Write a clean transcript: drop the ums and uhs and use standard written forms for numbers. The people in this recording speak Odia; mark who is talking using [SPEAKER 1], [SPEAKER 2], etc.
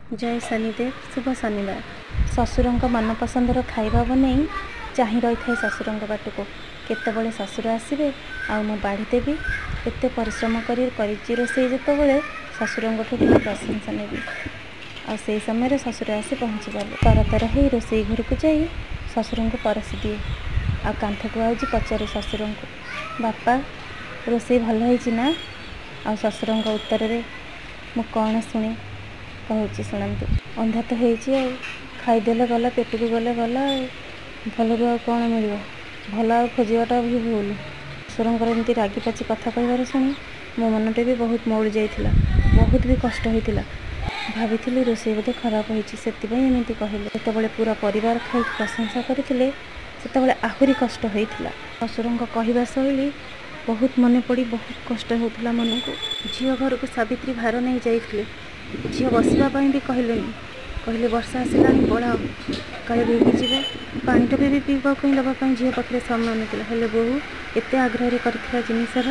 [SPEAKER 1] ଜୟ ଶନିଦେବ। ଶୁଭ ଶନିବାର। ଶ୍ୱଶୁରଙ୍କ ମନପସନ୍ଦର ଖାଇବା ବନେଇ ଚାହିଁ ରହିଥାଏ ଶ୍ୱଶୁରଙ୍କ ବାଟକୁ, କେତେବେଳେ ଶ୍ୱଶୁର ଆସିବେ ଆଉ ମୁଁ ବାଢ଼ି ଦେବି। ଏତେ ପରିଶ୍ରମ କରି କରିଛି ରୋଷେଇ ଯେତେବେଳେ, ଶ୍ୱଶୁରଙ୍କଠୁ ଟିକେ ପ୍ରଶଂସା ନେବି। ଆଉ ସେଇ ସମୟରେ ଶ୍ୱଶୁର ଆସି ପହଞ୍ଚିଗଲେ। ତରତର ହେଇ ରୋଷେଇ ଘରକୁ ଯାଇ ଶ୍ୱଶୁରଙ୍କୁ ପରସି ଦିଏ ଆଉ କାନ୍ଥକୁ ଆଉଜି ପଚାରେ ଶ୍ୱଶୁରଙ୍କୁ, ବାପା, ରୋଷେଇ ଭଲ ହେଇଛି ନା? ଆଉ ଶ୍ୱଶୁରଙ୍କ ଉତ୍ତରରେ ମୁଁ କ'ଣ ଶୁଣେ, କହୁଛି ଶୁଣନ୍ତୁ। ଅନ୍ଧା ତ ହେଇଛି ଆଉ ଖାଇଦେଲେ ଗଲା, ପେଟକୁ ଗଲେ ଗଲା, ଆଉ ଭଲରୁ ଆଉ କ'ଣ ମିଳିବ? ଭଲ ଆଉ ଖୋଜିବାଟା ବି ଭୁଲ। ଶ୍ୱଶୁରଙ୍କର ଏମିତି ରାଗିପାଚି କଥା କହିବାର ଶୁଣି ମୋ ମନଟା ବି ବହୁତ ମଉଳି ଯାଇଥିଲା, ବହୁତ ବି କଷ୍ଟ ହୋଇଥିଲା। ଭାବିଥିଲି ରୋଷେଇ ବୋଧେ ଖରାପ ହୋଇଛି, ସେଥିପାଇଁ ଏମିତି କହିଲେ। ଯେତେବେଳେ ପୁରା ପରିବାର ଖାଇକି ପ୍ରଶଂସା କରିଥିଲେ, ସେତେବେଳେ ଆହୁରି କଷ୍ଟ ହୋଇଥିଲା। ଶ୍ୱଶୁରଙ୍କ କହିବା ଶୈଳୀ ବହୁତ ମନେ ପଡ଼ି ବହୁତ କଷ୍ଟ ହେଉଥିଲା ମନକୁ। ଝିଅ ଘରକୁ ସାବିତ୍ରୀ ଭାର ନେଇ ଯାଇଥିଲେ। ଝିଅ ବସିବା ପାଇଁ ବି କହିଲେନି, କହିଲେ ବର୍ଷା ଆସିଲାଣି, ପଳାଅ, କାଳେ ଭିଗିଯିବ। ପାଣି ଟୋପେ ବି ପିଇବା ପାଇଁ ଦେବା ପାଇଁ ଝିଅ ପାଖରେ ସମୟ ନଥିଲା। ହେଲେ ବୋହୂ ଏତେ ଆଗ୍ରହରେ କରିଥିବା ଜିନିଷର